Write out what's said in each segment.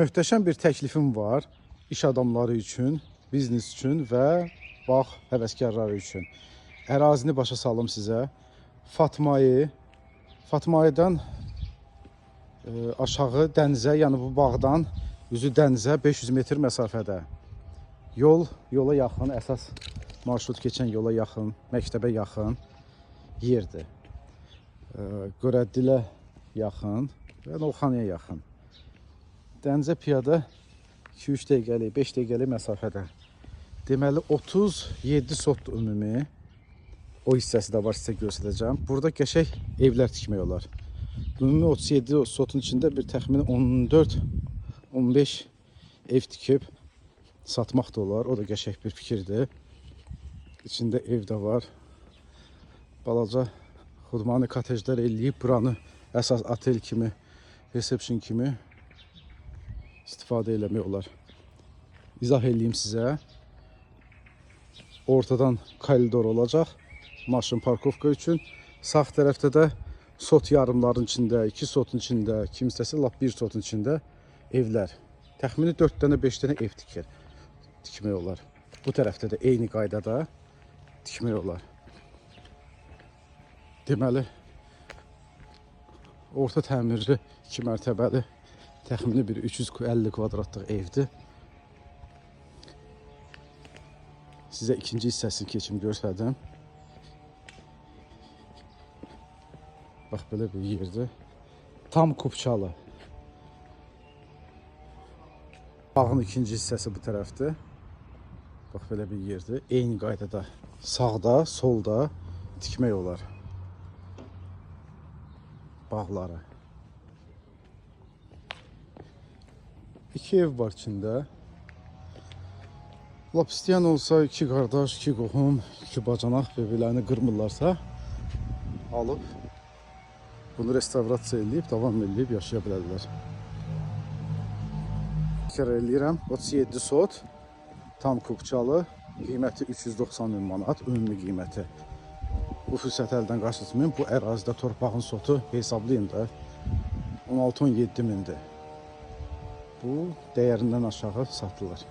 Möhtəşəm bir təklifim var iş adamları üçün, biznes üçün və bağ həvəskarları üçün. Ərazini başa salım sizə. Fatmayı, Fatmayıdan aşağı dənizə, yəni bu bağdan üzü dənizə 500 metr məsafədə. Yol yola yaxın, əsas marşrut keçən yola yaxın, məktəbə yaxın yerdir. Görədilə yaxın və Novxanıya yaxın. Dənizə piyada 2-3 dəqiqəlik, 5 dəqiqəlik məsafədə. Deməli 37 sotdur ümumi. O hissəsi də var, sizə göstərəcəm. Burada qəşəng evlər tikmək olar. Ümumi 37 sotun içində bir təxmini 14-15 ev tikib satmaq da olar. O da qəşəng bir fikirdir. İçində ev də var. Balaca xudmani kotejlər eləyib buranı əsas otel kimi, reception kimi istifadə eləmək olar. İzah eləyim sizə. Ortadan koridor olacaq. Maşın parkovka üçün. Sağ tərəfdə də sot yarımların içində, 2 sotun içində, kim istəsə lap 1 sotun içində evlər. Təxmini 4 dənə, 5 dənə ev tikir. Tikmək olar. Bu tərəfdə də eyni qaydada tikmək olar. Deməli, orta təmirli 2 mərtəbəli təxmini bir 350 kvadratlıq evdir. Sizə ikinci hissəsini keçim göstərdim. Bax belə bir yerdir. Tam kupçalı. Bağın ikinci hissəsi bu tərəfdir. Bax belə bir yerdir. Eyni qaydada sağda, solda tikmək olar bağları. İki ev var içində. Lap istəyən olsa iki qardaş, iki qohum, iki bacanaq bir-birlərini qırmırlarsa alıb bunu restavrasiya eləyib, davam eləyib yaşaya bilərlər. Təkrar eləyirəm, 37 sot, tam kupçalı, qiyməti 390 min manat, ümumi qiyməti. Bu fürsəti əldən qaçırtmayın. Bu ərazidə torpağın sotu hesablayın da 16-17 mindir. Bu dəyərindən aşağı satılır.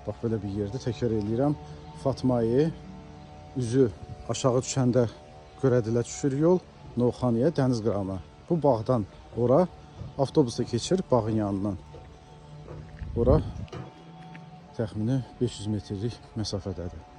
Bax belə bir yerdə təkrar eləyirəm. Fatmayı üzü aşağı düşəndə Görədilə düşür yol Novxanıya, dəniz qırağına. Bu bağdan ora avtobusla keçir bağın yanından. Ora təxmini 500 metrlik məsafədədir.